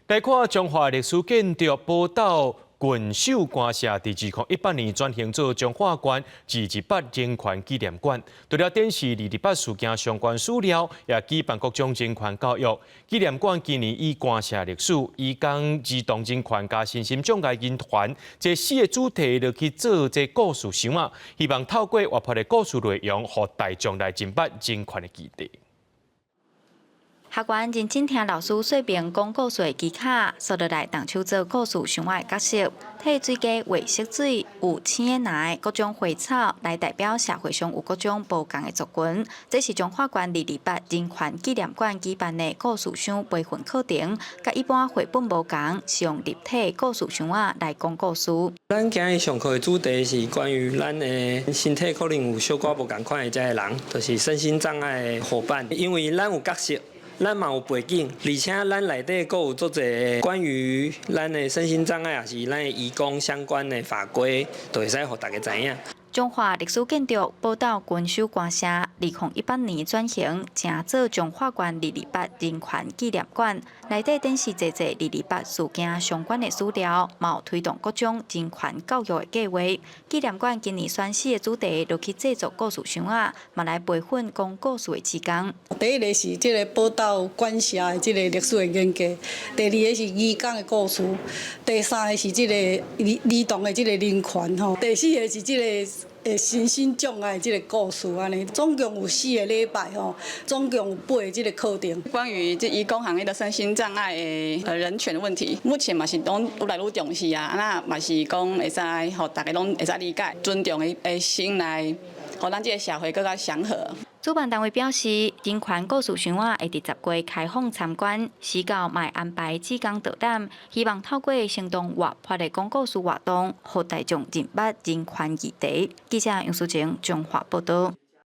來看彰化歷史建築寶斗郡守官舍，佇2018年轉型做彰化縣二二八人權紀念館。除了展示二二八事件相關史料，也舉辦各種人權教育。紀念館今年以官舍歷史、移工兒童人權佮身心障礙人權這四个主題落去做這故事箱仔，希望透過活潑的故事內容，予大眾來認捌人權的議題。學員認真聽老師說明講故事的技巧，紲落來動手做故事箱仔的角色，提水雞畫色水，有青的藍的各種花草來代表社會上有各種無仝的族群。這是彰化縣二二八人權紀念館舉辦的故事箱培訓課程，佮一般繪本無仝，是用立體故事箱仔來講故事。咱今日上課的主題是關於咱的身體可能有小可無仝款的這个人，就是身心障礙的夥伴，因為咱有角色。咱嘛有背景，而且咱內底閣有足濟關於咱的身心障礙，抑是咱的移工相關的法規，都會使予大家知影。彰化歷史建築寶斗郡守官舍，2018年轉型，成做彰化縣二二八人權紀念館，內底展示濟濟二二八事件相關的史料，嘛有推動各種人權教育的計劃。紀念館今年選四个主題落去製作故事箱仔，嘛來培訓講故事的志工。第一个是這个寶斗官舍的這个歷史的研究，第二个是移工的故事，第三个是這个兒童的這个人權吼，第四个是這个身心障礙這个故事按呢，總共有四个禮拜吼，總共有八个這个課程。關於這移工行業的身心障礙的人權問題，目前嘛是攏愈來愈重視啊，那嘛是講會使予大家攏會使理解、尊重的心來，予咱這个社會閣較祥和。主辦單位表示，人權故事箱仔會佇10月開放參觀，時到嘛會安排志工導覽，希望透過生動活潑的講故事活動，予大眾認捌人權議題。記者楊淑晴彰化報導。